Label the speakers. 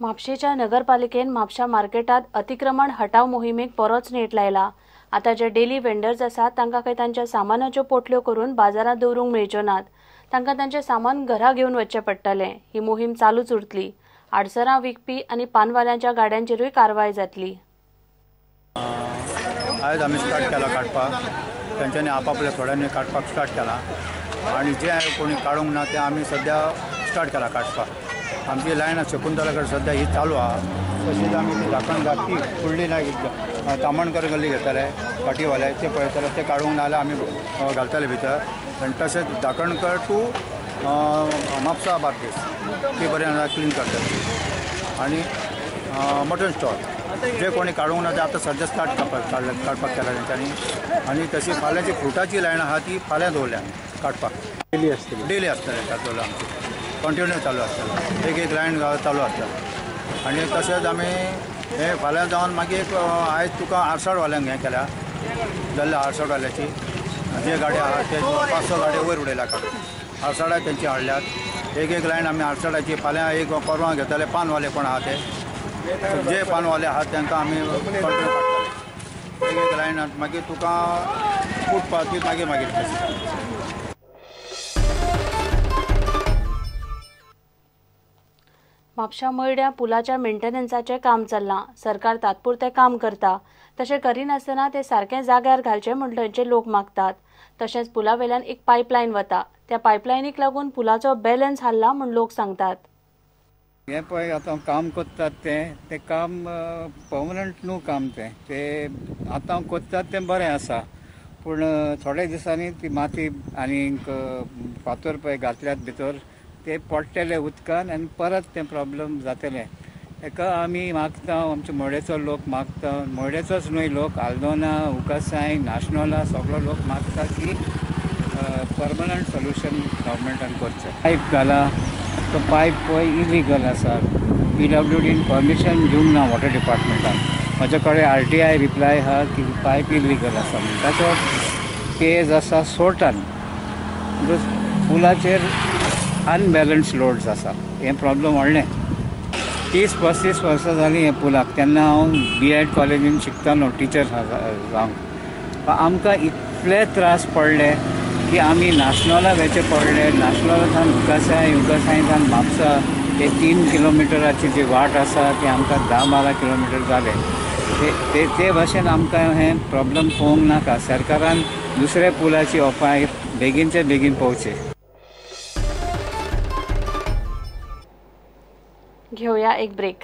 Speaker 1: म्हापशेच्या नगरपालिकेन म्हापशा मार्केटात अतिक्रमण हटाव मोहिमेक बरोच नेट लायला। आतां जे डेली वेंडर्स आसात तांकां खंय तांच्या सामानाच्यो पोटल्यो करून बाजारांत दवरूंक मेळच्यो नात, तांकां तांचें सामान घरा घेवन वचचें पडटलें। ही मोहीम चालूच उरतली। आडसरां विकपी आनी पानवाल्यांच्या गाड्यांचेरूय कारवाय जातली।
Speaker 2: आयज आमी स्टार्ट केला काडपाक, तांच्यांनी आपापल्या थोड्यांनी काडपाक स्टार्ट केला आनी जे कोणी काडूंक ना ते आमी सद्या स्टार्ट केला काडपाक। आमची लायन शकुंतला कडेन सद्या ही चालू आहा, तशीच आमी ती धाकण घातली फुडली लायन तामणकर गल्ली घेतले पाटीवाले ते पळयतले, ते काडूंक ना जाल्यार आमी घालतले भितर। आनी तशेंच धाकणकर टू म्हापसा बार्देस ती बरें क्लीन करतले आनी मटन स्टॉल जे कोणी काडूंक ना ते आतां सद्या स्टार्ट काडपाक केला तेंच्यांनी। आनी तशी फाल्यांची फ्रुटाची लायन आहा ती फाल्यां दवरल्या आमी काडपाक, डेली आसतली, डेली आसतले चालू आमची कंटिन्यू चालू आसतले, एक एक लायन चालू आसतले। आनी तशेंच आमी हे फाल्यां जावन मागीर एक आयज तुका आरसाडवाल्यांक हें केल्या जाल्ल्या आरसाडवाल्याची जे गाडी आहा ते 500 गाडयो वयर उडयल्या काडून आरसाडा तेंची हाडल्यात। एक एक लायन आमी आरसाडाची फाल्यां एक परवां घेतले पानवाले कोण आहा ते जे पानवाले आहात तांकां आमी कंटिन्यू काडटले एक एक लायन। मागीर तुका फुटपाथ ती मागीर मागीर
Speaker 1: म्हापशा मयड्या पुलाच्या मेंटेनन्साचें काम चल्लां। सरकार तात्पुरतें काम करता, तशें करिनासतना ते सारकें जाग्यार घालचें म्हूण थंयचे लोक मागतात। तशेंच पुलावेल्यान एक पायपलायन वता, त्या पायपलायनीक लागून पुलाचो बॅलन्स हाल्ला म्हूण लोक सांगतात।
Speaker 3: हें पळय आतां काम करतात तें तें काम पर्मनंट न्हू काम, तें तें आतां करतात तें बरें आसा, पूण थोड्या दिसांनी ती माती आनीक फातर पळय घातल्यात भितर ते पडटले उदकान आनी परत तें प्रॉब्लम जातलें। हेका आमी मागता, आमच्या मडेचो लोक मागता, मडेचोच न्हय लोक, आल्दोना, उकासाय, नाशनोला सगळो लोक मागता की परमनंट सोल्युशन गव्हर्मेंटान करचें। पायप घाला तो पायप पळय इलिगल आसा, पीडब्ल्यूडीन परमिशन दिवंक ना वॉटर डिपार्टमेंटान। म्हजे कडेन आरटीआय रिप्लाय आहा की पायप इलिगल आसा म्हणून। ताचो पेज आसा 100 टन, पुलाचेर अनबॅलन्स लोड्स आसा, हें प्रॉब्लम व्हडलें। 30-35 वर्सां जालीं हे पुलाक, तेन्ना हांव बी एड कॉलेजीन शिकतालो टिचर जावंक। आमकां इतले त्रास पडले की आमी नाशनोला वचचे पडले, नाशनोला सावन उकासाय, उकासाय सावन म्हापसा हे 3 किलोमिटराची जी वाट आसा ती आमकां 10-12 किलोमिटर जाले। ते ते भाशेन आमकां हें प्रॉब्लम पळोवंक नाका, सरकारान दुसऱ्या पुलाची उपाय बेगीनचे बेगीन पळोवचे।
Speaker 1: घेऊया एक ब्रेक।